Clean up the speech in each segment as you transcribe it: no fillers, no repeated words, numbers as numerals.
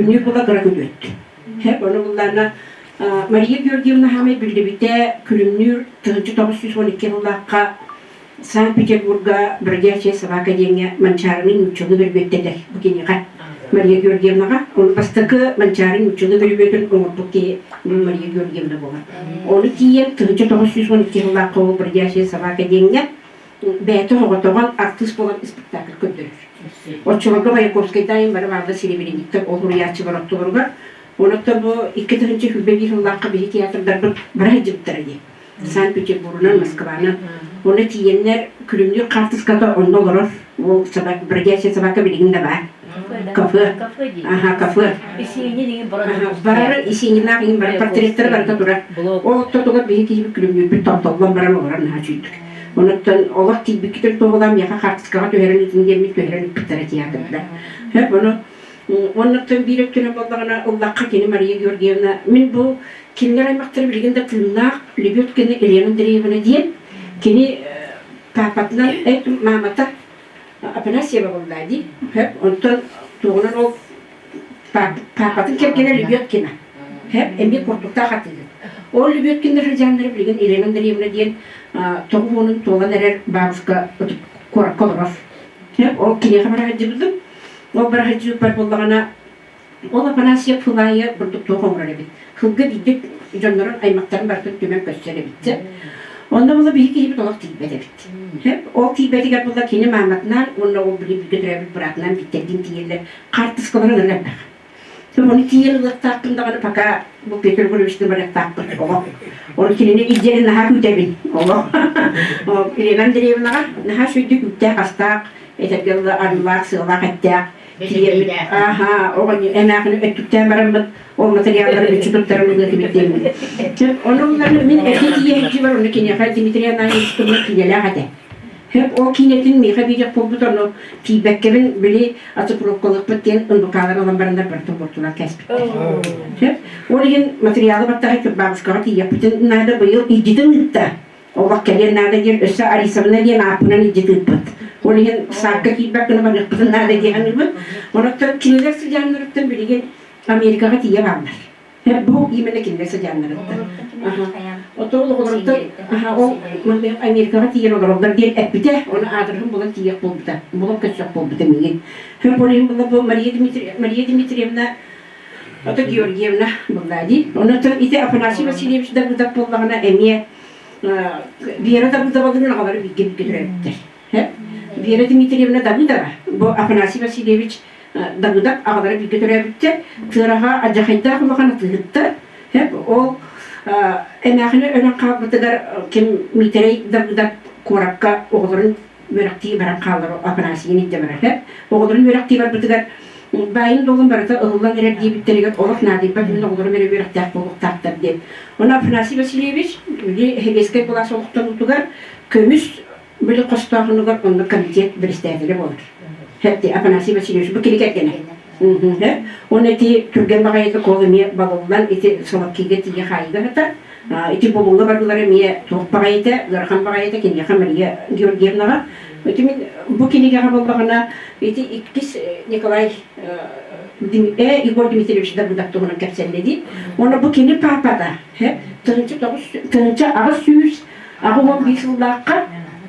Күлүмнүүр була кыра күтүөт. Һэп, ону буллаана Мария Георгиевна хаамай биллибитэ Күлүмнүүр 1912 сыллаахха Санкт-Петербурга Бродячая собака диэҥҥэ Манчаарыны нууччалыы бөрүбүөттэтэр бу киниэхэ Мария Георгиевнаҕа. Ону бастакы Манчаары нууччалыы бөрүбүөтүн оҥорбут киһи Мария Георгиевна буолар. Ону тиийэн 1912 сыллаахха ол Бродячая собака диэҥҥэ бэйэтэ оҕотоҕон артыыс буолан испэктээкил көрдөрөр. Оччолорго Маяковскайдаайын бары бааллар серебряниктар ол уруйааччылар ортолоругар. Онон бу 2021 сыллаахха биһи театрдарбыт бара сылдьыбыттара дии. Санкт-Петербургунан, Москванан. Онно тиийэннэр Күлүмнүүр хаартыската онно олорор. Ол бродячая собака билигин да баар. Кафе. Аха, кафе. Бары Исининаах иҥин бары портреттара барыта турар. Ол ортотугар биһи киһибит Күлүмнүүрбүт томтоллон баран олорор наһаа үчүйдүк. Онуттан олох тиийбиккитин туоһулаан миэхэ хаартыскаҕа түһэрэн итин диэммит түһэрэн ыппыттара театрда. Сөп, ону оннуттан биир өттүнэн буоллаҕына ыллахха кини Мария Георгиевна мин бу кинилэр аймахтара билигин да тыыннаах Лебедкина Елена Андреевна диэн кини паапатынан эт маамата Афанасьева буоллаа дии. Сөп, онтон туоҕунан ол Паапатын кэргэнэ Лебедкина. Эмиэ куртуктаах атыыһыт. Ол Лебедкиннэр сыдьааннара билигин Елена Андреевна диэн тоҕус уонун туолан эрэр бабушка куоракка олорор. Ол киниэхэ бара сылдьыбытым. Ол бара сылдьыбыппар буоллаҕына ол Афанасьев Фылайа бурдук туох оҥорор эбит. Сылга биирдэ дьоннорун аймахтарын барытын түмэн көрсөр эбит. Онно була биһи киһибит олох тиийбэт эбит. Ол тиийбэтигэр була кини мааматынаан уонна ол били бииргэ төрөөбүт быраатынаан биттэрдиин тиийэллэр хаартыскаларын ылар элбэх. Ону тиийэн ылыахтаахпын даҕаны пока бу Петр Григорьевичтыын барыахтаахпын олох. Ону кинини илдьэрин наһаа күүтэбин олох. Елена Андреевнаҕа наһаа сүрдүк үүттээх-астаах, этэргэ дылы арыылаах, сыалаах эттээх тиийэммит ааһа оҕонньор эмээхини өттүктээн бараммыт ол материаллары мүччү туттаран ылыатыбыт диэммит. Ону ылларым мин эрдэ тиийэ сылдьыбар ону киниэхэ Дмитрий Ананьевич туһунан киинэлээх этэ. Сөп ол киинэтин миэхэ биирэх буолбут ону тиийбэккэбин били оцифровкалыахпыт диэн НБК-лар ылан бараннар барытын буортулаан кээспиттэр. Сөп. Ол иһин материалы баттаһа бабушкаҕа тиийиэхпитин наада быйыл илдьитин ыытта. Олох кэлиэн наада диэн өссө Арисовна диэн ааппынан илдьит ыыппыт. Ол иһин саакка киирбэт гына барыахпытын наада диэн саныыбын. Онон кинилэр сыдьааннарыттан билигин Америкаҕа тиийэ бааллар. Бу именно кинилэр сыдьааннарыттан. Отол оҕолоруттан ол Америкаҕа тиийэн олороллор диэн эппитэ, ону аадырыһын булан тиийиэх буолбута, булан көрсөх буолбута миигин. Ол иһин була бу Мария Дмитриевна ото Георгиевна булла дии. Онон ити Афанасий Васильевич Давыдов буоллаҕына эмиэ Вера Давыдовалыын аҕалары бииргэ бииргэ төрөөбүттэр. Вера Дмитриевна Давыдова, бу Афанасий Васильевич Давыдов аҕалара бииргэ төрөөбүттэр, Тыараҕа алдьархайдаах улахан атыыһыттар. Ол эмээхини өлөн хаалбытыгар ким Миитэрэй Давыдов куоракка оҕолорун үөрэхтии баран хааллар Афанасийын илдьэ барар. Оҕолорун үөрэхтии барбытыгар баайын-дуолун барыта ылыллан эрэр диэбиттэригэр олох наадыйбат мин оҕолорум эрэ үөрэхтээх буолуохтаахтар диэн. Ону Афанасий Васильевич били сэбиэскэй былаас олохтонуутугар көмүс били хостооһунугар онно комитет председателэ буолар. Хэпти Афанасий Васильевич бу кини кэргэнэ. Уонна ити түргэн баҕайытык ол эмиэ балыллан ити Соловкига тиийэ хаайыыга сытар. Ити булуҥҥа барыылара эмиэ туох баҕайыта, ыарахан баҕайыта киниэхэ Мария Георгиевнаҕа. Ити мин бу кинигэҕэ буоллаҕына ити иккис Николай Егор Дмитриевич Давыдов туһунан кэпсэллэ дии. Уонна бу кини паапата 1900 81 сыллаахха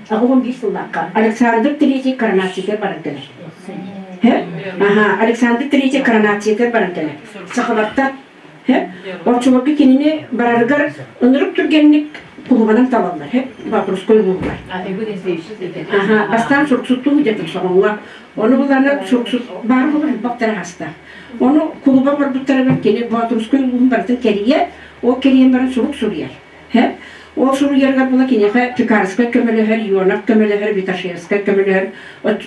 81 сыллаахха Александр Третий коронациятыгар баран кэлэр. Аха, Александр Третий коронациятыгар баран кэлэр. Сахалартан Оччолорго кинини барарыгар ынырык түргэнник кулубанан талаллар, Боотурускай улууһугар. Аха, бастаан суруксуттуу дьэтим соҕоҥҥо. Ону буланы суруксут баар буолар элбэх хаста. Ону кулуба барбыттарыгар кини Боотурускай улууһун барытын кэрийэр, ол кэрийэн баран сурук суруйар. Ол суруйарыгар була киниэхэ Пекарскай көмөлөһөр, Ионов көмөлөһөр, Виташевскай көмөлөһөр,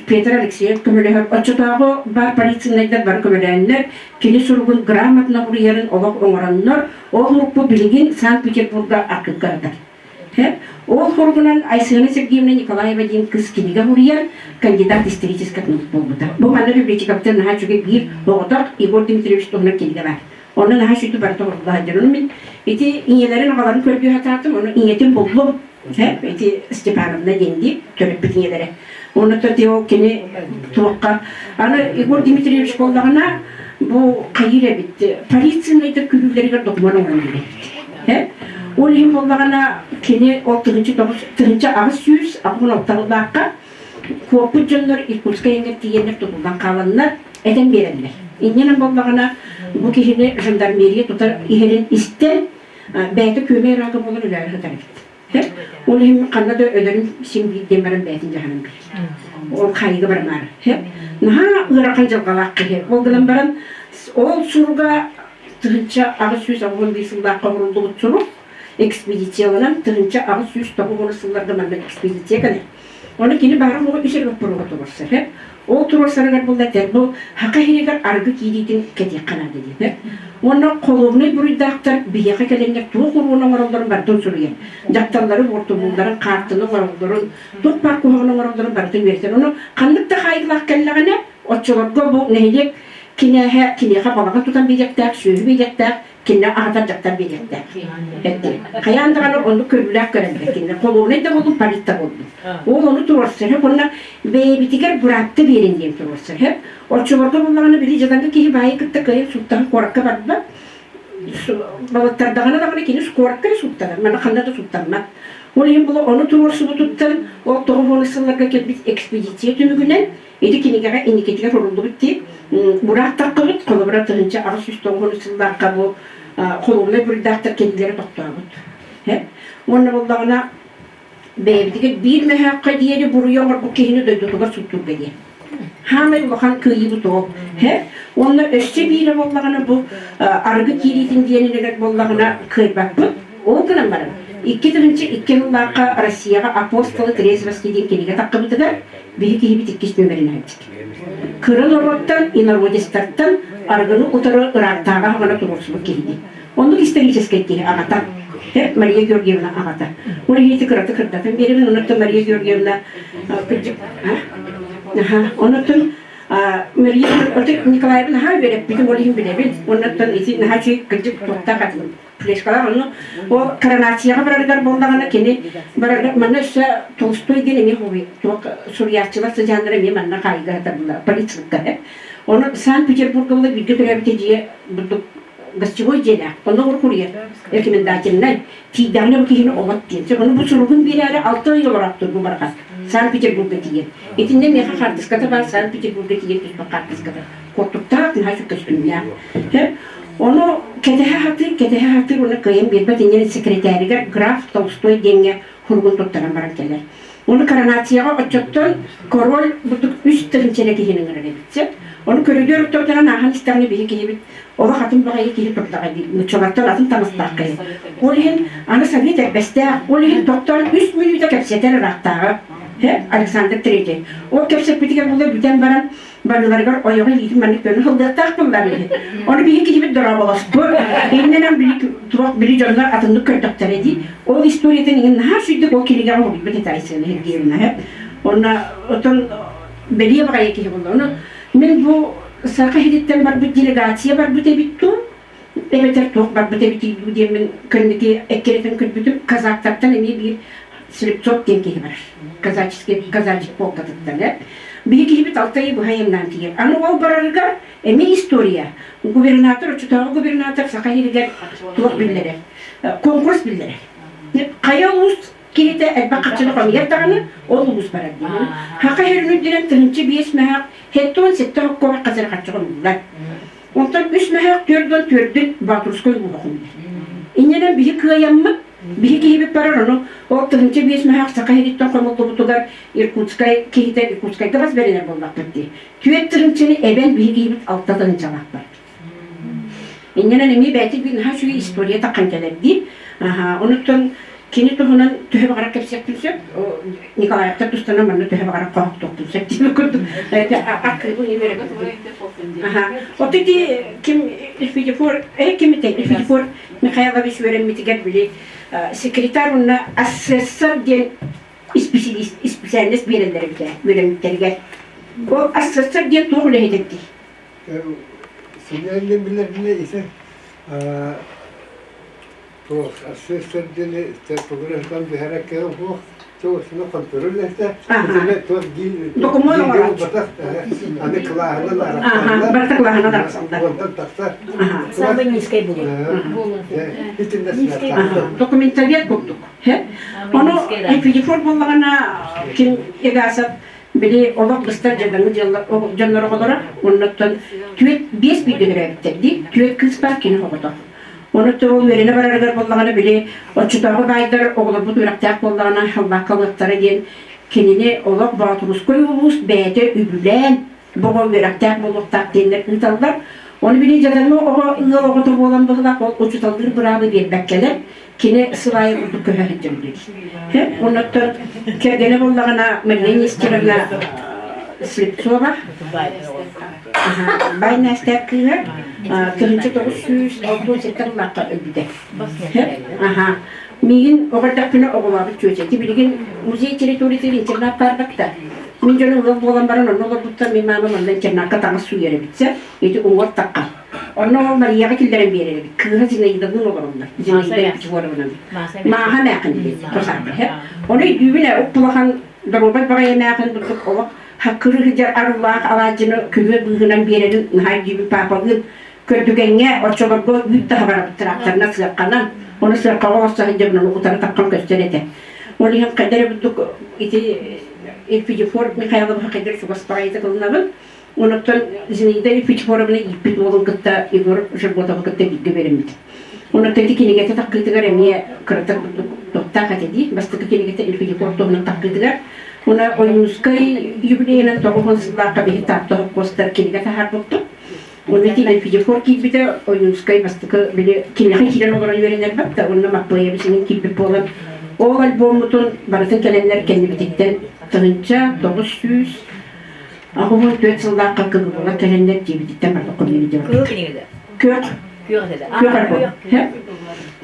Петр Алексеев көмөлөһөр. Оччотооҕу бар полицейнайдар бары көмөлөөннөр, кини суругун грамотно уруйарын олох оҥороннор, ол мукпу билигин Санкт-Петербурга аркыкка ытар. Ол хоругунан Айсена Сергеевна Николаева диэн кыыс кинигэ суруйар, кандидат исторических наук буолбута. Бу манна библиотекабытын наһаа үчүгэй биир оҕотох Егор Дмитриевич туһунан кинигэ баар. Онно наһаа сүтү барыта оҥорулла сылдьар. Ону мин ити ийэлэрин аҕаларын көрдүү сатаатым, ону ийэтин буллум. Ити Степановна диэн дии, төрөппүт ийэлэрэ. Онно ол кини туохха аны Егор Дмитриевич буоллаҕына. бу хайыыр эбит полициянайдар күлүүлэригэр докумуон оҥорон биэрэр. Ол иһин буоллаҕына кини ол 1886 сыллаахха куоппут дьоннор Иркутскай эҥэр тиийэннэр тутуллан хааланнар этэн биэрэллэр. Инньэнэн буоллаҕына бу киһини жандармерия тутар иһэрин истэн бэйэтэ күөмэй ыраага буолан үлэлэри сытар эбит. Ол иһин ханна да өлөрүн син биир диэн баран бэйэтин дьаһанан биэрэр. Ол хаайыыга барымаары. Наһаа ыарахан дьылҕалаах киһи. Ол гынан баран ол суруга 1881 сыллаахха оҥоруллубут сурук экспедицияланан 1890 сылларга манна экспедиция кэлэр. Ону кини баара суоҕа үс эрэ боппуруоһу туруорсар. Ол туруорсарыгар буолла этэр бу хака иһигэр арыгы киириитин кэтиэххэ наада диэн. Уонна холуобунай буруйдаахтар биһиэхэ кэлэннэр туох уруону оҥороллорун барытын суруйар. Дьахталлары буортулуулларын, хаартыны оҥороллорун, туох баар куһаҕаны оҥороллорун барытын үөрэтэр. Ону ханнык да хаайыылаах кэллэҕинэ, оччолорго бу нэһилиэк кинээһэ киниэхэ балаҕан тутан биэриэхтээх, сүөһү биэриэхтээх, кинини аһатар дьахтар биэриэхтээх. Эттэ. Хайаан даҕаны оннук көрүүлээх көрөллөр кинини. Холуобунай да буоллун, полит да буоллун. Ол ону туруорсар уонна бэйэбитигэр быраапта биэрин диэн туруорсар. Оччолорго буоллаҕына били дьадаҥы киһи баайы кытта кыайан сууттаһан куоракка барбат. Балыттардаҕына даҕаны кини куоракка эрэ сууттанар, манна ханна да сууттаммат. Ол иһин була ону туруорсубутуттан ол 90 сылларга кэлбит экспедиция түмүгүнэн Ити кинигэҕэ инникитигэр суруллубут дии бураах таххыбыт, холобура 1890 сыллаахха бу холуобунай буруйдаахтар кэлиилэрэ тохтообут. Уонна буоллаҕына бэйэбитигэр биир мөһөөххө диэри буруйу оҥорбут киһини дойдутугар суттуурга диэн. Хаамай улахан кыайыыбыт ол. Уонна өссө биирэ буоллаҕына бу арыгы киириитин диэнинэгэр буоллаҕына кыайбаппыт. Ол гынан баран 2002 сыллаахха Россияҕа «Апостолы трезвости» диэн кинигэ таххыбытыгар Биһи киһибит иккис нүөмэрин аһардык. Кыра норуоттан, инородецтартан арыгыны утары ыраахтааҕы аһаҕана туруорсубут киһини. Оннук историческай киһи аҕата. Мария Георгиевна аҕата. Ол иһити кыратык кырдатан биэрэбин, онуттан Мария Георгиевна кырдьык онуттан Мария Николаевна наһаа үөрэппитим, ол иһин билэбин. Оннуттан ити наһаа үчүгэй кырдьык туохтаах атын Флешкалаах онно ол коронацияҕа барарыгар буоллаҕына кини барарыгар манна өссө Толстой диэн эмиэ туох суруйааччылар сыдьааннара эмиэ манна хаайыыга сатарбылар полицикка Ону Санкт-Петербурга була бииргэ төрөөбүт эдьиийэ бурдук гостевой дьиэлээх онно уруһуруйар рекомендательнай тиийдэҕинэ бу киһини олот диэн сөп ону бу суругун биэрээри 6 ый олороохтур бу барҕа Санкт-Петербурга тиийэн итиннэ миэхэ хаартыската баар Санкт-Петербурга тиийэн түспүт хаартыската куортуктаах наһаа көстүүмнээх Ону кэтэһэ сатыыр, кэтэһэ сатыыр уонна кыайан биэрбэт иннинэ секретаригар граф Толстой диэҥҥэ суругун туттаран баран кэлэр. Ону коронацияҕа оччоттон король бурдук үс тыһыынча киһини ыҥырар эбит сөп. Ону көрүдүөр ортотунан ааһан истэҕинэ биһи киһибит олох атын баҕайы киһи турдаҕа дии, нууччалартан атын таҥастаах киһи. Ол иһин аны совет эрбэстээх, ол иһин тохтоон үс мүнүүтэ кэпсэтэр ыраахтааҕы Александр Третий. Ол кэпсэппитигэр була бүтэн баран барыларыгар ойоҕо илиитин маннык көнө сылдыахтаах буоллар үһү. Ону биһи киһибит дорооболоспут. Иннинэн били туох били дьоннор атыннык көрдөхтөрө дии. Ол историятын иҥин наһаа сүрдүк ол кинигэҕэ уһуйбут этэ Айсена Сергеевна. Онно отон бэлиэ баҕайы киһи буолла. Ону мин бу Саха сириттэн барбыт делегация барбыт эбит дуу, эбэтэр туох барбыт эбитий дуу диэммин кэнники эккирэтэн көрбүтүм казактартан эмиэ биир Слепцов диэн киһи барар казаческий казачий полкатыттан э биһи киһибит алта ый быһа айаннаан тиийэр аны ол барарыгар эмиэ история губернатор оччотооҕу губернатор Саха сиригэр туох биллэрэр конкурс биллэрэр хайа улуус киһитэ элбэх харчыны хомуйар даҕаны ол улуус барар диэн Саха сирин үрдүнэн 1005 мөһөөх 77 хоккуоҕа хас эрэ харчы хомуллар Онтон үс мөһөөх 44-үн Боотурускай улууһа хомуйар. Иннинэн биһи кыайаммыт, биһи киһибит барар, ону ол 1005 мөһөөх Саха сириттэн хомуллубутугар Иркутскай киһитэ Иркутскайга бас бэринэр буоллахпыт дии. Түөрт тыһыынчаны эбэн биһи киһибит алта тыһыынчалаах барбыт. Иннинэн эмиэ бэйэтин биир наһаа үчүгэй история таххан кэлэр дии. Онуттан кини туһунан төһө баҕарар кэпсиэхпин сөп. Николаевтар тустарынан манна төһө баҕарар хоһоохтуохпун сөп диэн курдук. От ити ким Эльфидифор, ким этэй Эльфидифор Михайлович үөрэммитигэр били секретарь уонна асессор диэн исписэлиис исписээлинэс биэрэллэр эбитэ үөрэммиттэригэр. Ол асессор диэн туох үлэһит эбитий? Синьэллин билэрбинэ ise. Туох сыр диэни тугу биһэрэ суох туох контроль этэ туох Докумуон оҥорооччу. Аны кылааһынан Аха, барыта кылааһынан арахсаллар. Онтон тахсар. Самый низкий булун. Документовед курдук. Ону Эльпидифор буоллаҕына ким Егасов били олох быстар дьадаҥы дьоннор оҕолоро оннуттан түөрт биэс бииргэ төрөөбүттэр дии түөрт кыыс баар кини оҕото Онуттан ол үөрэнэ барарыгар буоллаҕына били оччотооҕу баайдар оҕолорбут үөрэхтээх буоллаҕына халбаакка ылыахтара диэн кинини олох Боотурускай улуус бэйэтэ үбүлээн бу оҕо үөрэхтээх буолуохтаах диэннэр ыыталлар. Ону били дьадаҥы оҕо ыал оҕото буолан быһылаах ол учууталлыыр быраабы биэрбэккэлэр кини сыл аайы курдук көһө сылдьар диир. Оннуттан кэргэнэ буоллаҕына Мария Нестеровна Слепцова Бай Настя кыыһа 1967 сыллаахха өлбүтэ. Аха. Миигин оҕо эрдэхпинэ оҕолообут чүөчэ. Билигин музей территориятыгар интернат баарбат да. Мин дьонум ыал буолан баран онно олорбуттар, мин маамам онно интернакка таҥас сууйар эбит Ити уҥуор тахха. Онно ол Марияҕа киллэрэн биэрэр эбит. Кыыһа Зинаидалыын олороллор. Зинаида Егоровна. Мааһа эмээхин диэн хосаабыт. Ону өйдүүбүн ээ, уп-улахан доруобай баҕайы эмээхин курдук олох Хаккыры сылдьар арыылаах алаадьыны күрүө быыһынан биэрэрин наһаа өйдүүбүн паапалыын көрдүгэҥҥэ оччолорго үүт таһа барабыт тракторынан сыарканан ону сыаркаҕа оҥосто сылдьабын ону утары таххан көстөр этэ ол иһин хайдах эрэ курдук ити Эльпидифор Михайловна хайдах чугас баҕайытык ылынабын Онуттан Зинаида Ефимовна ииппит уолун кытта Егор Жерготовы кытта бииргэ үөрэммит. Онуттан ити кинигэтэ таххыытыгар эмиэ кыратык туохтаах этэ дии. Бастакы кинигэтэ Эльпидифор туһунан таххыытыгар. Уна Ойуунускай юбилейынан 90 сыллаахха биһи Таатта холкуостар кинигэ таһаарбыппыт. Уонна ити Эльпидифор киирбитэ Ойуунускай бастакы били киниэхэ киирэн олорон үөрэнэрбэт да уонна Маппыайабыс иҥин киирбит буолан ол альбоммутун барытын кэлэннэр кэннибититтэн 1900 84 сыллаахха кыһыллар кэлэннэр дьиэбититтэн барда хомуйан илдьэ Күөх. Күөх этэ. Күөх альбом.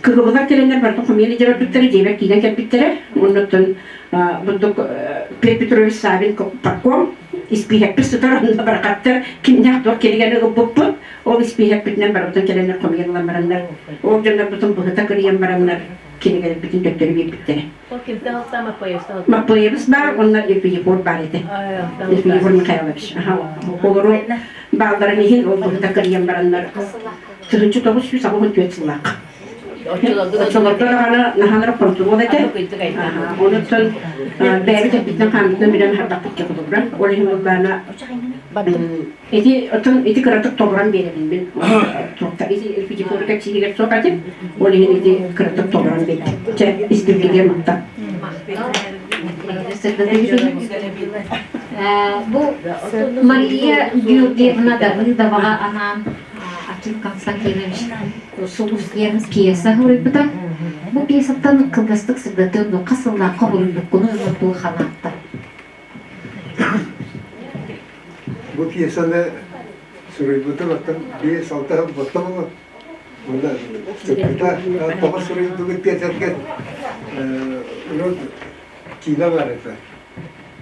Кыһыллар кэлэннэр барда хомуйан илдьэ барбыттара, дьиэбэр киирэн кэлбиттэрэ. Оннуттан бурдук Петр Петрович Савин парком испииһэкпит сытар онно барахаттар кимнээх туох кэлигэн ылбыппыт. Ол испииһэкпитинэн барыбытын кэлэннэр хомуйан ылан бараннар, ол дьоннорбутун быһыта кырыйан бараннар кинигэлэрбитин төттөрү биэрбиттэрэ. Ол кимтэн ылта Маппыайабыстан ылта? Маппыайабыс баар уонна Егор баар этэ. Егор Михайлович. Олору баалларын иһин ол быһыта кырыйан бараннар 1984 сыллаах. Оччолорго даҕаны наһаалара хонтуруол этэ. Онуттан бэйэбит эппитинэн хааммытынан билэн аһардахпыт холобура. Ол иһин былаана Ити оттон ити кыратык толорон биэрэбин мин. Туохта ити репетиторы кэпсииригэр суох этим. Ол иһин ити кыратык толорон биэрдим. Чэ, истибиккитигэр махтал. Бу Мария Георгиевна Давыдоваҕа анаан Аким Константинович Сулус диэн пьеса суруйбута. Бу пьесаттан кылгастык сырдатыам дуо, хас сыллаахха суруйбуккуну уонна туох ханааттар? Бу пьесаны суруйбутум оттон 5-6 сыл буолла буолуо. Уонна сыппыта тоҕо суруйдубут диэтэргэ урут киинэ баар этэ.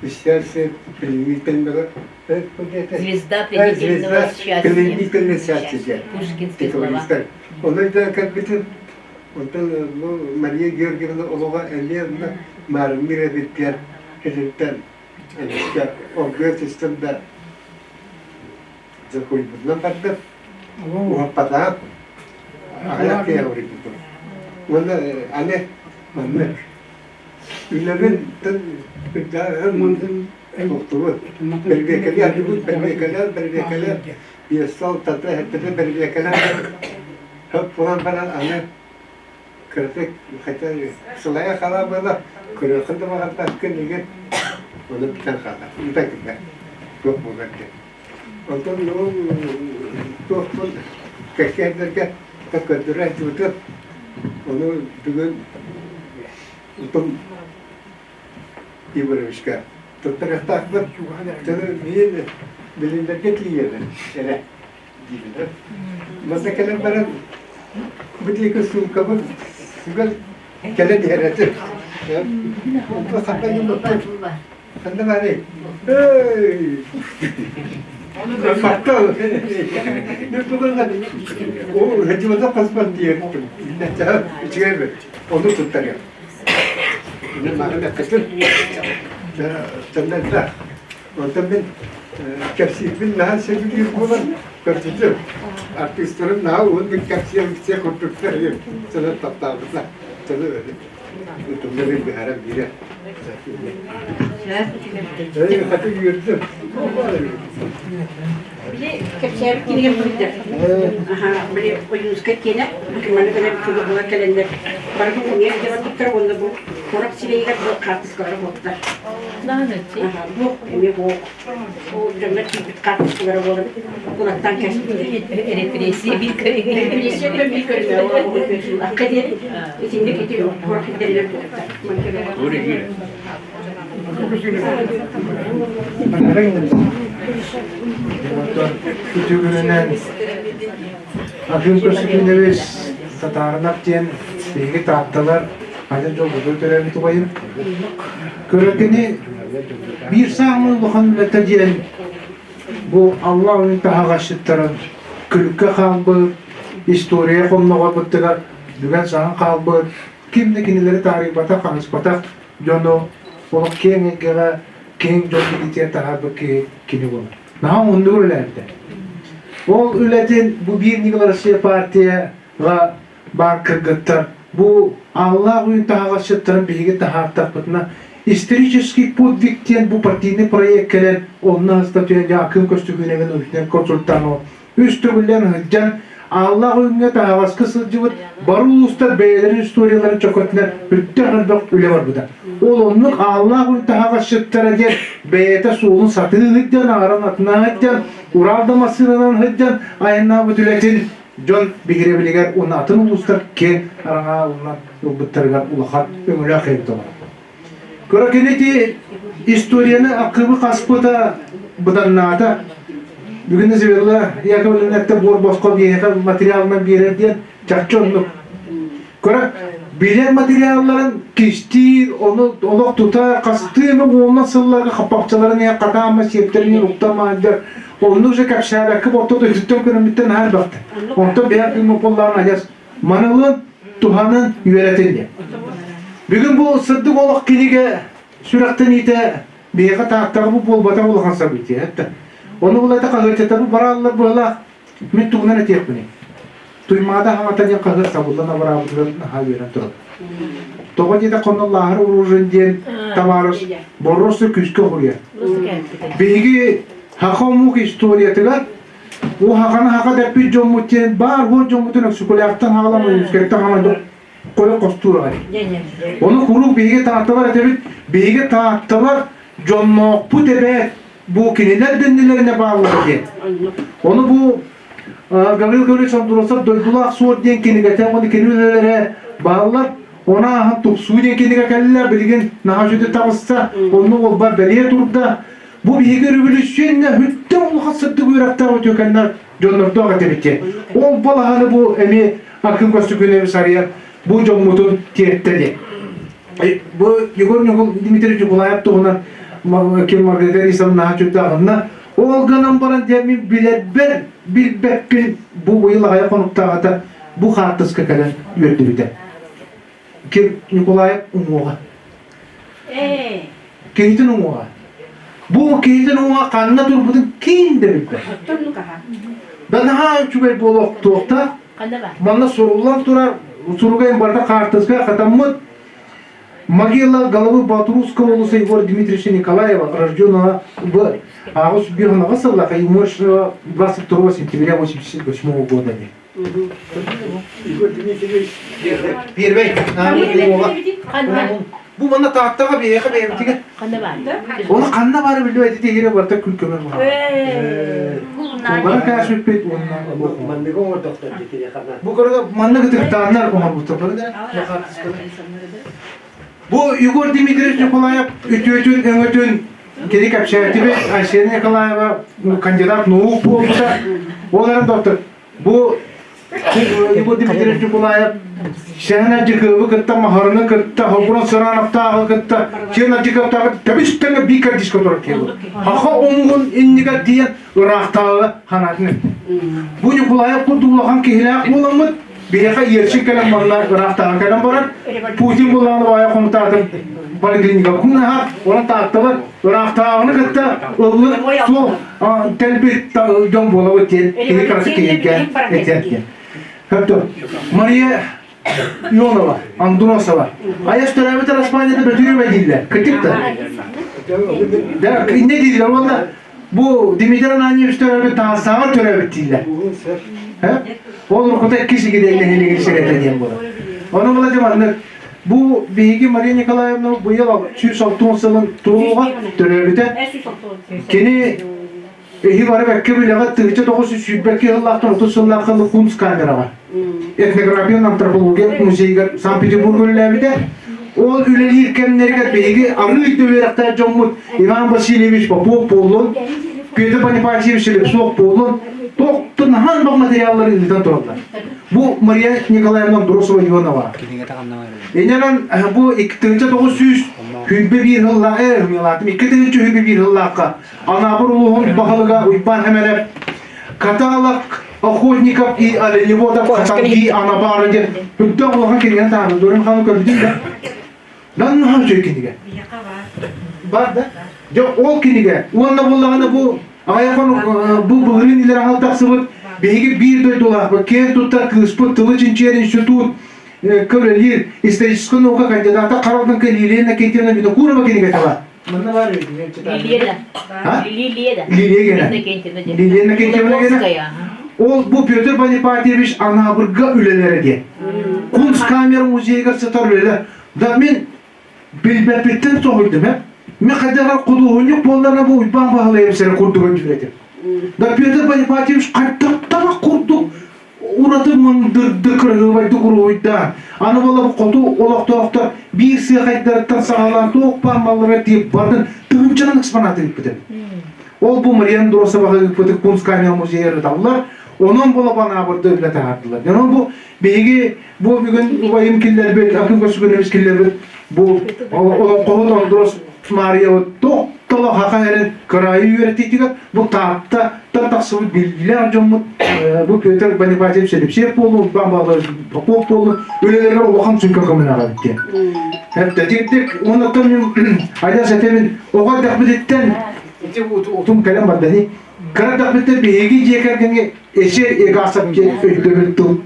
Счастье пленительного Звезда пленительного счастья. Пленительного счастья. Пушкинские слова. Ону да кэлбитим Онтон бу Мария Георгиевна олоҕо эмиэ маарынныыр эбит диэн киниттэн эмискэ оргуйа түстүм да дьокуйбутунан бардым. Уһаппатаҕым. Аҕыйах киһи уруйбутум. Уонна аны маннык үлэбин үрдээҕин туохтубут. Бэрбиэкэлии ардыбыт, бэрбиэкэлээн, бэрбиэкэлээн, биэс сыл тата эһэттэтэ бэрбиэкэлээн Хөп буолан баран аны кыратык хотя сылайа хаалар буола көрүөххүн да баҕарбаккын игин ону бүтэн хаалар ыыта кэлбэт туох буолар диэн онтон ол туохпун кэккэ көрдөрө сылдьыбытым ону бүгүн утум Егоровичка туттарыахтаахпын миин билиннэргэ тиийэбин эрэ дииллэр. Манна кэлэн баран бу диэки суумкабын сүгэн кэлэн иһэр этим. Онто ханна гыммыппын? Ханна баарый? Эй! Баттал. Ол хадьыбата хаспан диэбиттим. Үчүгэй эбит. Ону туттарыам. Мин маны эппитим. Төннөрдө. Онтон мин кэпсиирбин наһаа сөбүлүүр буолан көрбүтүм. Артыыстарым наһаа уһуннук кэпсиэн курдуктар сылын таптаабыта. Тылы ытымнарын быһааран биирэ. Хаты үөрдүм. Били кэпсээбит кинигэм быһыйдар. Аха, били Ойуунскай киэнэ, маны гына чугаһыгар кэлэннэр барытын хомуйан илдьэ барбыттар уонна бу куорат сирэйигэр бу хаартыскалара буолтар. Аха, бу эмиэ бу ол дьоннор киирбит хаартыскалара буолан кулаттаан кэспиттэр. Репрессия биир көрүҥэ. Репрессия биир көрүҥэ. Акка диэри итинник ити куорат сирдэригэр туттар. Үтүгүнэн Аким Константинович Татаринов диэн биһиги таатталар аны дьолбутун төрөөбүт убайым. Көрөкини биир саамай улахан үлэтэ диэн бу Алла ойун таһаҕасчыттарын күлүккэ хаалбыт, история хонноҕорбуттугар бүгэн саһан хаалбыт, ким да кинилэри таарыйбатах, ханыспатах дьону олох киэҥ эйгэҕэ киэҥ дьон билиитигэр таһаарбыт киһи кини буолар. Наһаа уһуннук үлэлээбитэ. Ол үлэтин бу биир Ньыгыл Россия партияҕа баар кыргыттар бу Аллаах үйүн таһаҕасчыттарын биһиги таһаартахпытына исторический подвиг диэн бу партийный проект кэлэн онно статуя Акым Көстөкүүнэбин научнай консультант Үс төгүллээн сылдьан, Ааллаах Үүҥҥэ таһаҕаска сылдьыбыт бары улуустар бэйэлэрин историяларын чөкөтүнэн бүттэх элбэх үлэ барбыта. Ол оннук Ааллаах Үүн таһаҕасчыттара диэн бэйэтэ суолун сатыы сылдьан, аҕаран атынан сылдьан, Урал да массыынанан сылдьан айаннаабыт үлэтин дьон биһирэбилигэр уонна атын улуустар киэҥ араҥа ылынан ылбыттарыгар улахан өҥөлөөх эбит олор. Кыра кини ити историяны аккыбы хаспыта быданнаата. Бүгүн Изабелла Яковлевна буор босхо биэхэ материалынан биэрэр диэн чахчы оннук. Кыра билэр материалларын кистиир, ону олох тута хастыы уонна сылларга хаппахчаларын иһэ хатаама сиэптэрин уктамаандар оннук же кэпсээбэккэ бортото үтүттэн көрөммүттэн наһаа элбэхтэ. Онтон бэйэм күҥҥэ буоллаҕын адьас манылын туһанан үөрэтин диэн. Бүгүн бу сырдык олох кинигэ сүрэхтэниитэ биһиэхэ тааттаҕа бу буолбатах улахан событие это. Ону булата хаһыатчытары барааллар быһалаах мин тугунан этиэхпиний? Туймаада хаҥата диэн хаһыат сабыллан абыраабытыгар наһаа үөрэн турабын. Тоҕо диэтэх онно Лааһар Уружин диэн табаарыс боруоста күүскэ хоруйар. Биһиги саха омук историятыгар Бу хаханы хаха дэппит дьоммут диэн баар буол дьоммутун Өксөкүлээхтэн хаалан Ойуунскайтан хаалан қойо хостуур аҕай. Ону куруук биһиги таатталар этэбит, биһиги таатталар дьонноохпут эбээт бу кинилэр дэннилэринэ бааллар диэн. Ону бу Гаврил Гаврилович Андросов дойдулаах суор диэн кинигэтэ уонна кини үлэлэрэ бааллар. Оны ааһан тупсуу диэн кинигэ кэллэ, билигин наһаа үчүгэй таҕыста, онно уолбар бэлиэ турда. Бу биһиги өрөбөлүүссүйэннэ бүттэ улахан сырдык үөрэхтээх үтүөкэннэр дьоннордоох этибит диэн. Ол балаһаны бу эмиэ Акын Көстөкүүнэбис арыйан бу дьоммутун тиэртэ диэн. Бу Егор Дмитриевич Николаев туһунан ким Маргарита Борисовна наһаа чуйдааҕынна. Ол гынан баран диэн мин билэрбэр билбэппин бу быйыл аҕыйах хонуктааҕыта бу хаартыска кэлэн үөрдүбүтэ. Ким Николаев уҥуоҕа. Киһитин уҥуоҕа. Бу киһитин уҥуоҕа ханна турбутун ким да билбэт. Да наһаа үчүгэй буолуохтуохтаах. Манна суруллан турар, суруга барыта хаартыска хатаммыт. Могила головы Батурского улуса Егора Дмитриевича Николаева, рожденного в аҕыс биир сыллаах и умершего 22 сентября 1988 года. Егор Дмитриевич Первый. Бу манна тааттаҕа биһиэхэ бэйэбитигэр. Ханна баар? Оны ханна баары билбэт ити иһирэ барыта күл көмөр буолар. Куллара кээсиппит уонна Манныгы оҥордохтор дии Бу көрө маннык ытыктааннар оҥорбуттар. Бу Егор Дмитриевич Николаев үтүөтүн өҥөтүн кини кэпсээтибит Айсена Николаева кандидат наук буолбута. Ол эрэн доктор Бу Егор Дмитриевич Николаев Сэһэн Ардьыкыабы кытта Маһарыны кытта Хобуран Сырановтааҕы кытта Чиэн Ардьыкыаптааҕы тэбис-тэҥэ биир кэрдиискэ турар киһи Хаха омугун иннигэр тиийэн ыраахтааҕы ханаатын эттэ. Бу Ньукулаев курдук улахан киһилээх буоламмыт биһиэхэ Ельцин кэлэн манна ыраахтааҕы кэлэн баран Путин буллаҕына баайа хомутаатын поликлиника наһаа онон таатталар ыраахтааҕыны кытта ыллык суол тэлбит дьон буолабыт диэн киһи кырасы киһиргээн этэр диэн. Мария Ионова, Андросова. Айас төрөөбүт араспаанньата Бөтүрүөбэ дииллэр. Кырдьык да? Да, иннэ дииллэр уонна бу Дмитрий Ананьевич төрөөбүт Таастааҕар төрөөбүт дииллэр. Ол уруккута иккис игидэй нэһилиэгин сирэтэ диэн буолар. Ону була дьэ маннык бу биһиги Мария Николаевна быйыл 160 сылын туолуоҕа төрөөбүтэ. Кини Эһи бары бэккэ билэҕит 1922 сыллаахтан 30 сыллаахха Кунсткамераҕа этнография уонна антропология музейыгар Санкт-Петербурга үлэлээбитэ. Ол үлэлиир кэмнэригэр биһиги арыый да үөрэхтээх дьоммут Иван Васильевич Попов буоллун, Петр Бонифатьевич Слепцов буоллун, туохтун наһаа элбэх материаллары ыытан тураллар. Бу Мария Николаевна Андросова-Ионова. Иннинэн бу 1921 сыллаах, 2021 сыллаахха Анаабыр улууһун баһылыга Уйбаан Хэмэрэ Каталог охотников и оленеводов Хатанги Анабара диэн үрдээх улахан кинигэни таһаарбыт. Дорин хааны көрбүтүм да. Дан наһаа үчүгэй кинигэ. Бар да? Дьэ ол кинигэ уонна буллаҕына бу аҕайахон бу былырыын илэр аһал тахсыбыт биһиги биир дойдулаахпыт киэн туттар кыыспыт тылы чинчийэр институт көрөлиир историческай наука кандидата Харалдынка Лилия Накентьевна Винокурова кинигэтэ бар. Манна баар Лилия. Лилия. Лилия гена. Лилия Накентьевна гена. Ол бу Петр Бонифатьевич Анаабырга үлэлэрэ диэн. Кунсткамера музейыгар сытар үлэлэр. Да мин билбэппиттэн соһуйдум э. Мен хайдах худуоһунньук буолларына бу Уйбаан Баһылайым сэрэ курдук өйдүүр Да Петр Бонифатьевич хайдахтара курдук ураты мындырдык кырыһыыбайдык уруһуйдаан, аны буола хоту олохтоохтор биир сыахайдарыттан саҕалаан туох баар маллара тиийп бардын тыһыынчанан экспонаты ыыппытым. Ол бу Мария Андросоваҕа ыыппыты Кунсткамера музейа ырыталлар, онон буола банаабырды үлэ таһаардылар. Онон бу биһиги бу бүгүн убайым киллэрбит, Акын Көсүгүнэбис киллэрбит бу олоҥхоһут Андрос Мария тохтоло хаха эрэн кыраайы үөрэтиитигэр бу Тааттаттан тахсыбыт биллиилээх дьоммут бу Петр Бонифатьевич Алексеев буоллун, Уйбаан Баҕалаев Попов буоллун үлэлэригэр улахан сүҥкэн көмөлөөх эбит диэн. Эптэтиктик оннуттан мин адьас этэбин оҕо эрдэхпититтэн ити утум кэлэн бардани кыра эрдэхпиттэн биһиги дьиэ кэргэҥҥэ эсер егасов диэн өйдөбүл тыл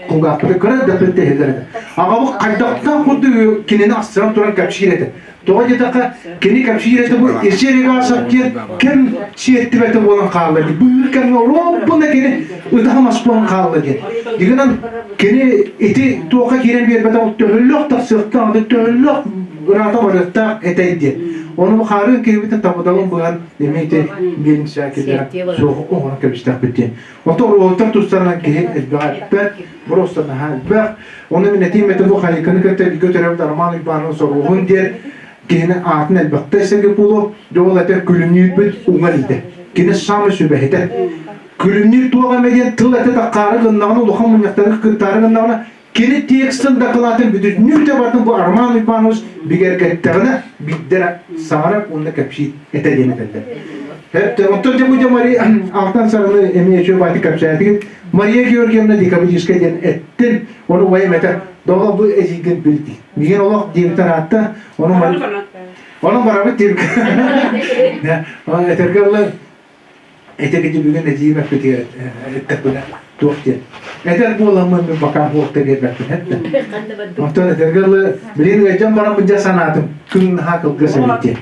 кулгаахпыта кыра эрдэхпиттэн иһиллэр этэ. Аҕабыт хайдахтаах курдук кинини астынан туран кэпсиир этэ. Тоҕо диэтэххэ, кини кэпсиир этэ бу Исер Егасов диэн кэм сиэртибэтэ буолан хаалла дии. Быыр кэмҥэ оруобуна кини ытаһа мас буолан хаалла диэн. Дигинэн кини ити туохха киирэн биэрбэтэх төһөлөөх тахсыахтаах, төһөлөөх ыраата барыахтаах этэй диэн. Ону бу хаарыан киһибитин табыдалын быһан эмиэ ити миэлиҥсээ киллэрэн суох оҥорон кэбистэхпит диэн. Ото уолаттар тустарынан киһи элбэҕи эппэт, боруоста наһаа элбэх. Ону мин этиим этэ бу Хайыканы кытта бииргэ төрөөбүт Роман Уйбаанов Соруһун диэн киһини аатын элбэхтэ истэргэ буолуо. Дьэ ол этэр күлүмнүүрбүт уҥа илиитэ. Кини саамай сүбэһитэ. Күлүмнүүр туох эмэ диэн тыл этэ таххаары гыннаҕына, улахан мунньахтарга кыттаары гыннаҕына, кини текстын дакылаатын бүтүннүү барытын бу Роман Уйбаанович бигэргэттэҕинэ биирдэрэ саҥарар уонна кэпсиир этэ диэн этэллэр. Оттон дьэ бу дьэ Мария Алтан Сарыны эмиэ үчүгэй баайдык кэпсээтигит. Мария Георгиевна Декабрическая диэн эттин, ону убайым этэр, доҕо бу эдьиийгин бил дии. Миигин олох диэбитэ ыраатта, ону Онон барабыт диэбит. Этэргэ дылы Ити кити бүгүн эдьиийим эппитигэр эттэхпинэ туох диэн. Этэр буоламмын мин бакаа буолта биэрбэппин эттэ. Оттон этэргэ дылы билигин ыалдьан бараммын дьэ санаатым күн наһаа кылгас эбит диэн.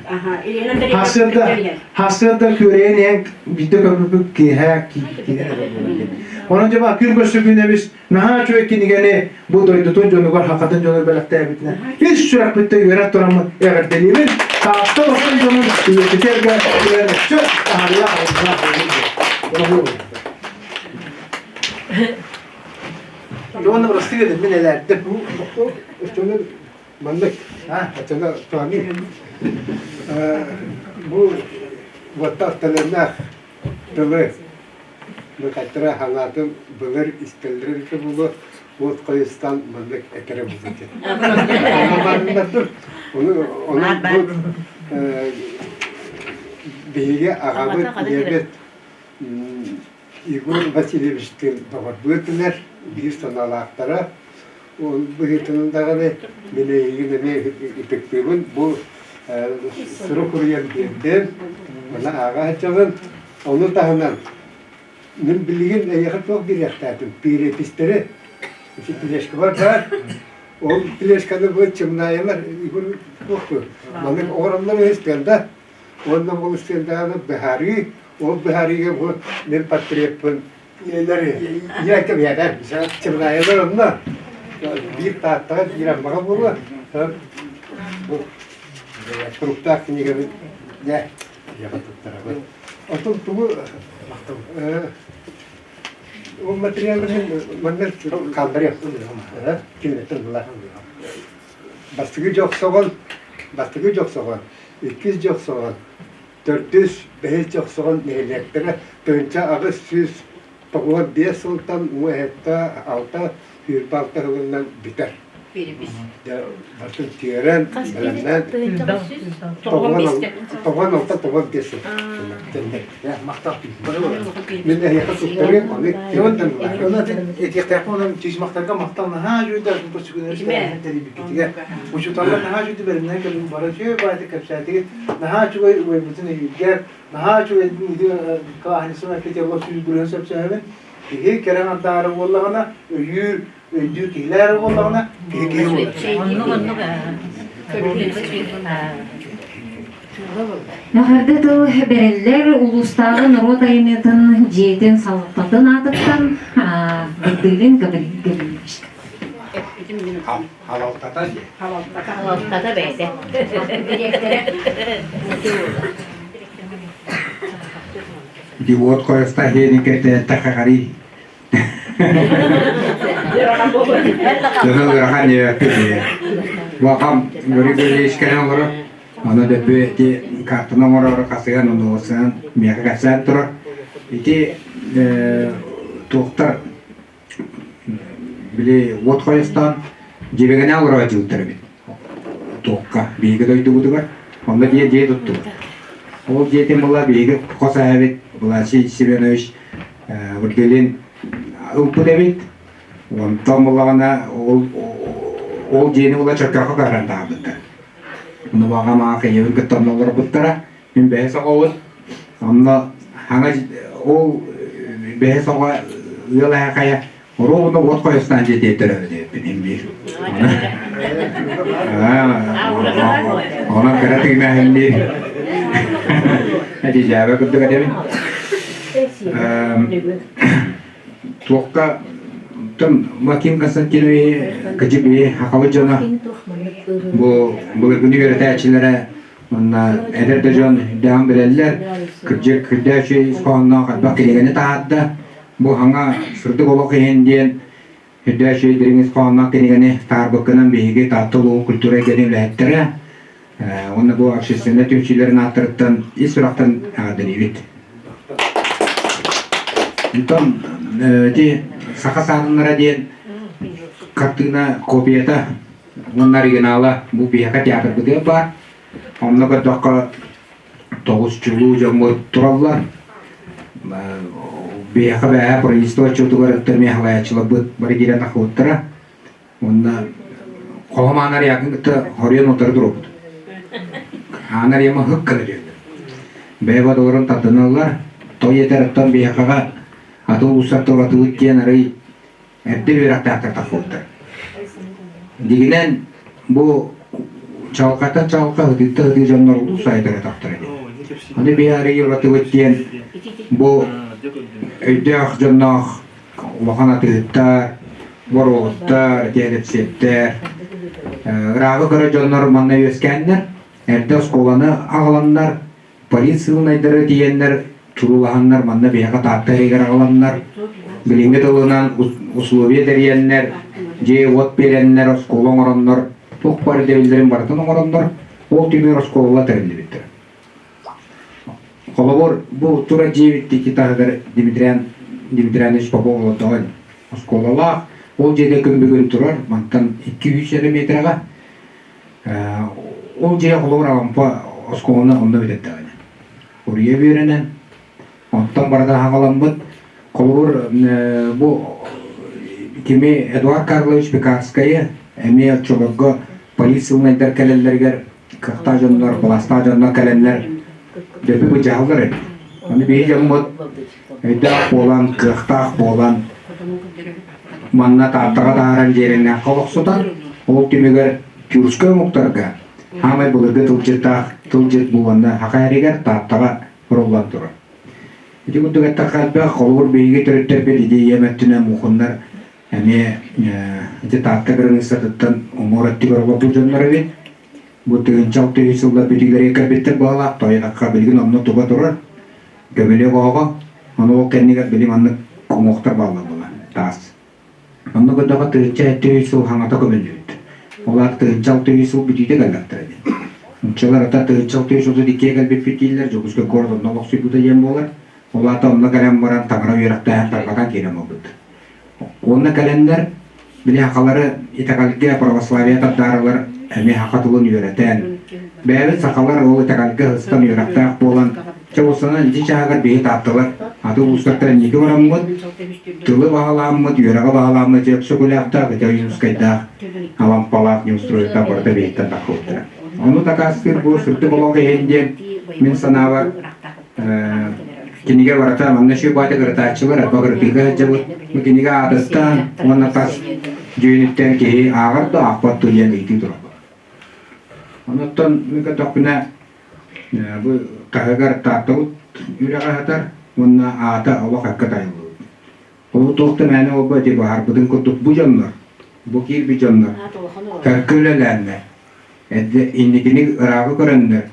Хассыарда хассыарда күөрэйэн иһэн биирдэ көрбүппүт киэһэ киирэн эрэр буолар диэн. Онон дьэ күн көрсүбүн эбис Наһаа үчүгэй кинигэни бу дойдутун дьонугар, хахатын дьонугар бэлэхтээбитинэн ис сүрэхпиттэн үөрэн тураммын эҕэрдэлиибин. Таатта улахан дьонун үйэтитэргэ үөрэнэччи таһаарыылаах айымньылаах буолуҥ. Уонна бырастыы гынын мин элээрдим. Өстөнөр маннык ачана туһаныы бу уоттаах төлөннөөх тылы. Михайтара хаҥаатын былыр истэллэрэ эбитэ буолуо, уот хойустан маннык этэрэ буолуо диэн. Ону онон бу биһиги аҕабыт, ийэбит Егор Васильевичтыын доҕордуу этилэр, биир санаалаахтара. Ол быһыытынан даҕаны мин эйигин эмиэ ытыктыыбын. Бу сурук суруйан биэрдим, маны ааҕа сылдьабын. Ону таһынан мин билигин эйиэхэ туох биэриэхтээтим? Перепистэри ити тележкабар баар. Ол тележканы бу Чымнаайылар Егор туох маннык оҥороннор үһүстэр да Уонна ол ыстыандааны быһаарыы, ол быһаарыыга бу мин портреппын ийэ кэбиһэр. Чымнаайылар онно биир Тааттаҕа, биир Аммаҕа буолуо. Бу туруктаах кинигэбин дьэ ийэҕэ туттарабын. Оттон тугу ол материалын манна хаалларыах кинилэртэн ыла. Бастакы дьохсоҕон, бастакы дьохсоҕон, иккис дьохсоҕон, төрдүс, бэһис дьохсоҕон нэһилиэктэрэ 1895 сылтан уҥа алта 26 сылынан бүтэр. Бартын түөрэн, бэлэмнээн 96 95 сыл. Мин эһиэхэ туттарыам, аны кимтэн Этиэхтээхпин онон чычымахтарга махтал наһаа үчүгэй көрсүгүнэр тэрийбиккитигэр. Учууталлар наһаа үчүгэй бэлэмнээн кэлин бары үчүгэй баайдык кэпсээтигит. Наһаа үчүгэй убайбытын өйүүргэр, наһаа үчүгэй кылааһынньысын эппитиэллэр сүүс сөпсөһөбүн. Киһи кэрэ андаары буоллаҕына, өйүүр, өйдүүр киһилэр буоллаҕына, киһи киһи буолар. Оннук оннук. Эҕэрдэ тыл бэриллэр улуустааҕы норуот айымньытын дьиэтин салалтатын аатыттан Бырдыылин Гаврил Гаврильевич. Халалтата дии. Халалтата бэйэтэ. Ити уот хойуста хиэникэтэ тэхэҕэрий Дьоно ыарахан диэбэппит Бу Григорий Григорьевич кэлэн олорор. Ону дөбү ити картаны оҥороору хасыһан онуосынан миэхэ кэпсээн турар. Ити туохтар били уот хойустаан дьиэбэгэнэ олорор дьылтар эбит. Туохка биһиги дойдубутугар. Онно дьиэ дьиэ туттубут. Ол дьиэтин була биһиги хос эһэбит Власий Семенович Вырдылин ылбыт эбит. Онтон буллаҕына ол ол дьиэни була Чөркөөххө көһөрөн таһаарбыттар. Ону баҕа маах ийэбин кытта онно олорбуттара. Мин бэһис оҕобут. Онно хаҥа ол бэһис оҕо ыал эһэхайа оруобуна уот хойустаан дьиэтигэр төрөөбүт эбиппин иһин биир. Онон кыра тыынааһын биир. Эдьиджээбэ курдук этэбин. Туохка тон Маким Константинович кыдьык хахабыт дьоно бу былыргыны үөрэтээччилэрэ уонна эдэр да дьон дэҕин билэллэр кырдьык кырдьааччы ис хоһоонноох элбэх кинигэни таһаарда бу хаҥа сырдык олох иһин диэн үрдээччи дириҥ ис хоһоонноох кинигэни таһаарбыккынан биһиги Таатта улууһун культура эйгэтин үлэһиттэрэ уонна бу общественнай түмсүүлэрин ааттарыттан ис сүрэхтэн эҕэрдэлиибит. Онтон ити саха саарыннара диэн хартыына копията уонна оригинала бу биһиэхэ театрбытыгар баар. Онно көрдөххө тоҕус чулуу дьоммут тураллар. Биһиэхэ бэйэ правительство отчуотугар өттө эмиэ халайааччыларбыт бары киирэн тахсыбыттара. Уонна хоһом аанар якын кытта хоруйан утары туруорбут. Аанар яма һык гына диэн. Бэйэ бодолорун тардыналлар. Той этэр оттон биһиэхэҕэ аты улуустар туратыбыт диэн арый эрдэ үөрэхтээхтэр тахсыбыттар. Дигинэн бу чалҕата чалҕа ытыытта ытыы дьоннор улуус айдара тахтар ини. Аны биһи арый уратыбыт диэн бу өйдөөх дьонноох улахан атыыһыттар, боруоһуттар, диэрэпсиэптэр, ырааҕы көрө дьоннор манна үөскээннэр, эрдэ оскуоланы аҕаланнар, полициялынайдары тиийэннэр, туруулаһаннар манна биһиэхэ Таатта иһигэр аҕаланнар, билиҥҥи тылынан условия тэрийэннэр, дьиэ-уот биэрэннэр, оскуола оҥороннор, туох баар ирдэбиллэрин барытын оҥороннор, ол түмүгэр оскуолалар тэриллибиттэр. Холобур, бу тура дьиэбит икки таһыгар Дмитриан Дмитрианович Попов олордоҕо оскуолалаах. Ол дьиэтэ күн бүгүн турар, мантан 200 эрэ миэтэрэҕэ. Ол дьиэ холобур Алампа оскуоланы онно бүтэрдэҕинэ. Уруйа үөрэнэн, онтон барыта хаҕаламмыт. Холобур, бу кими Эдуард Карлович Пекарскайы эмиэ оччолорго полициялынайдар кэлэллэригэр кыахтаах дьоннор, былаастаах дьоннор кэлэннэр дөбү быдьаһаллар эбит. Аны биһи дьоммут өйдөөх буолан, кыахтаах буолан манна Тааттаҕа таһааран дьиэрэҥнээххэ олохсутан, ол түмүгэр тюркскай омуктарга хаамай былыргы тылдьыттаах тылдьыт буоланна Хаха эригэр Тааттаҕа уруллан турар. Ити курдук эттэххэ элбэх, холобур биһиги төрүттэрбит идиэйэм өттүнэн мухуннар эмиэ ити Таатта кыраныыссатыттан уҥуор өттүгэр олорбут дьоннор эбит. Бу 1006 сыллар бүтүүлэригэр кэлбиттэр баҕалаах, тойоноххо билигин онно туга турар, көмүлүөк оһоҕо, ону ол кэннигэр били маннык уҥуохтар бааллар буолар, таас. Онно көрдөххө 1073 сыл хаҥата көмүллүбүт. Ол аата 1063 сыл бүтүүтэ кэллэхтэрэ диэн. Нууччалар ата 1063 кэлбиппит дииллэр, Дьокуускай куорат онно олохсуйбута диэн буолар. Ол аата онно кэлэн баран таҥара үөрэхтээһин тарҕатан киирэн буолбут. Уонна кэлэннэр били сахалары итэҕэлгэ православие тардаарылар эмиэ саха тылын үөрэтэн, бэйэбит сахалар ол итэҕэлгэ сыстан үөрэхтээх буолан, чэ уопсайынан ити чааһыгар биһи таатталар аты улуустартан инники бараммыт, тылы баһылааммыт, үөрэҕи баһылааммыт ити Өксөкүлээхтээх, ити Ойуунускайдаах, Алампалаах, Неустроевтаах барыта биһиттэн таххыбыттара. Ону дакаастыыр бу сырдык олох иһин диэн мин санаабар Кинигэ барыта манна үчүгэй баайда кырытааччылар элбэх ырытыыга сылдьабыт. Бу кинигэ аатыттан уонна тас дьүһүнүттэн киһи ааҕар да аахпат дуо диэн ыйытыы турар. Онуттан мин көрдөхпүнэ бу таһыгар Тааттабыт үрэҕэ сытар уонна аата олох акка тайыллыбыт. Ол туох да мээнэ буолбат ити баһарбытын курдук бу дьоннор, бу киирбит дьоннор кэркэ үлэлээннэр, инникини ырааҕы көрөннөр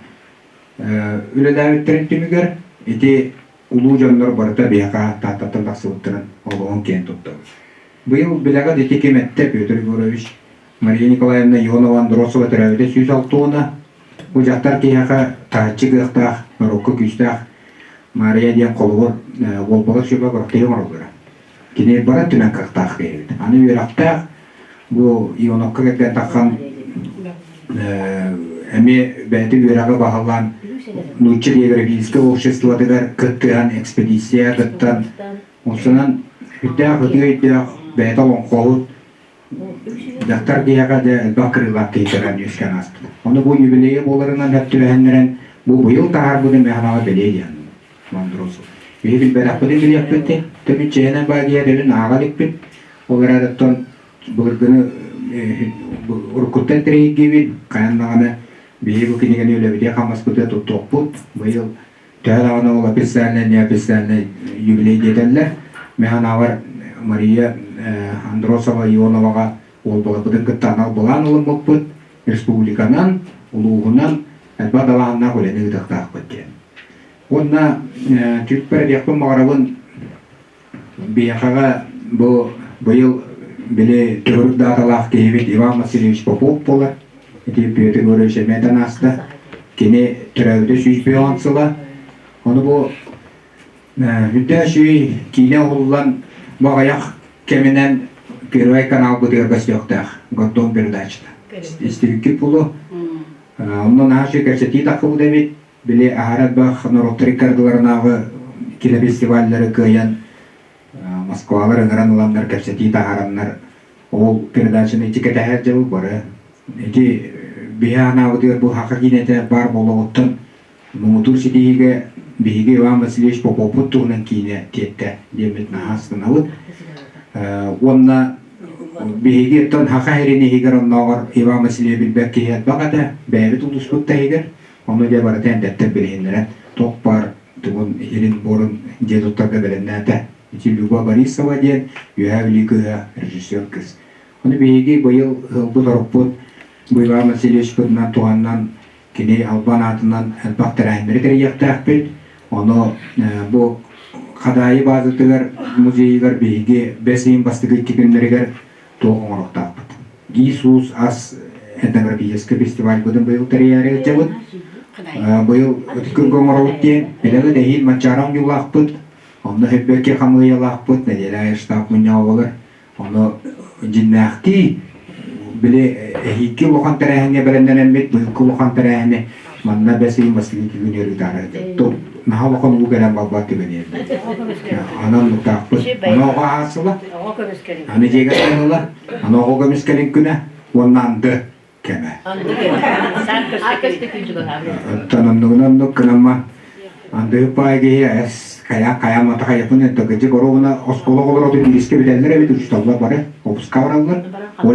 Үлэлээбиттэрин түмүгэр ити улуу дьоннор барыта биһиэхэ Тааттаттан тахсыбыттарын олоҕун киэн туттабыт. Быйыл билэҕит ити ким эттэ Петр Егорович, Мария Николаевна Ионова Андросова төрөөбүтэ 106 уона. Бу дьахтар киһиэхэ таһыччы кыахтаах, норуокка күүстээх Мария диэн холобур уолбалар сүбэ күрэхтэһии оҥороллоро. Кини бары өттүнэн кыахтаах киһи эбит. Аны үөрэхтээх, бу Ионовка кэргэн таххан эмиэ бэйэтэ үөрэҕи баһылаан нуучча географическай обществотыгар кыттыһан экспедиция кыттан онсунан сүрдээх ытыы өйдөөх бэйэтэ олоҥхоһут дьахтар киһиэхэ дьэ элбэх кырыылаах киһи кэлэн үөскээн ааспыт. Ону бу юбилейа буоларынан сөп түбэһиннэрэн бу быйыл таһаарбытын мэханаҕа бэлиэ диэн Мондросов. Биһи билбэтэхпитин билиэхпит төбүн чэйэнэн баадыйа төбүн ааҕа иликпит. Ол эрээри оттон былыргыны уруккуттан тирэйгиибит, хайан даҕаны биһи бу кинигэни үлэбитигэр хамнаспытыгар туттуохпут. Быйыл төһө даҕаны ол официальнай, неофициальнай юбилей диэтэллэр. Мин санаабар Мария Андросова Ионоваҕа уолбаларбытын кытта анал былаан ылыммыппыт. Республиканан, улууһунан элбэх далааһыннаах үлэни ыытыахтаахпыт диэн. Уонна түкпэр этиэхпин баҕарабын биһиэхэҕэ бу быйыл били төгүрүк дааталаах киһибит Иван Васильевич Попов буолар. Ити Петр Егорович эмиэ этэн ааста. Кини төрөөбүтэ 105 сыла. Ону бу үрдээх үчүгэй киинэ уһуллан бу аҕыйах кэминэн Первый каналбытыгар көстүөхтээх Гордон передачата. Истибиккит буолуо. Онно наһаа үчүгэй кэпсэтии таххыбыт эбит. Били аһара элбэх норуоттар икки ардыларынааҕы кинофестиваллары кыайан Москвалар ыҥыран ыланнар кэпсэтии таһаараннар ол передачаны ити кэтэһэр дьыл бары ити биһи анаабытыгар бу саха киинэтэ баар буолуоҕуттан муҥутуур ситиһиигэ биһиги Иван Васильевич Поповпут туһунан киинэ тиэттэ диэммит наһаа астынабыт. Уонна биһиги оттон Саха сирин иһигэр оннооҕор Иван Васильевич билбэт киһи элбэх этэ, бэйэбит улууспут да иһигэр. Ону дьэ барыта эрдэттэн билиһиннэрэн, туох баар тугун иһирин-буорун дьиэ туттарга бэлэмнээтэ. Ити Люба Борисова диэн Үөһээ Бүлүү кыыһа, режиссер кыыс. Ону биһиги быйыл ыалбыт-орукпут бу Иван Васильевичпытынан туһанан кини албан аатынан элбэх тэрээһиннэри тэрийиэхтээхпит. Ону бу Хадаайы баазатыгар музейыгар биһиги бэс ыйын бастакы икки күннэригэр туох оҥоруохтаахпыт. Иисус ас этнографическай фестивальбытын быйыл тэрийээри сылдьабыт. Быйыл ытык күргэ оҥоробут диэн билэҕит эһиил Манчаары оонньуулаахпыт. Онно Һөппөккө хамыыйалаахпыт, нэдиэлэ аайы штаб мунньаҕа буолар. Ону дьиннээхтии били эһиги улахан тэрээһиҥҥэ бэлэмнэнэммит, быйылгы улахан тэрээһини манна бэс ыйын бастакы күнүгэр ыытаары сылдьар. Наһаа улахан уу кэлэн балбаат түгэниэр. Аны оннуктаахпыт. Аны оҕо аһаасыла, аны дьиэгэ ыла, аны оҕо көмүскэлин күнэ уонна анды кэмэ. Оттон оннугунан оннук гынамма андыһыппаай киһи эс хайа хайа мата хайапын это кыдьык оруобуна оскуола оҕолоро биирискэ билэллэр эбит учууталлар бары опуска бараллар.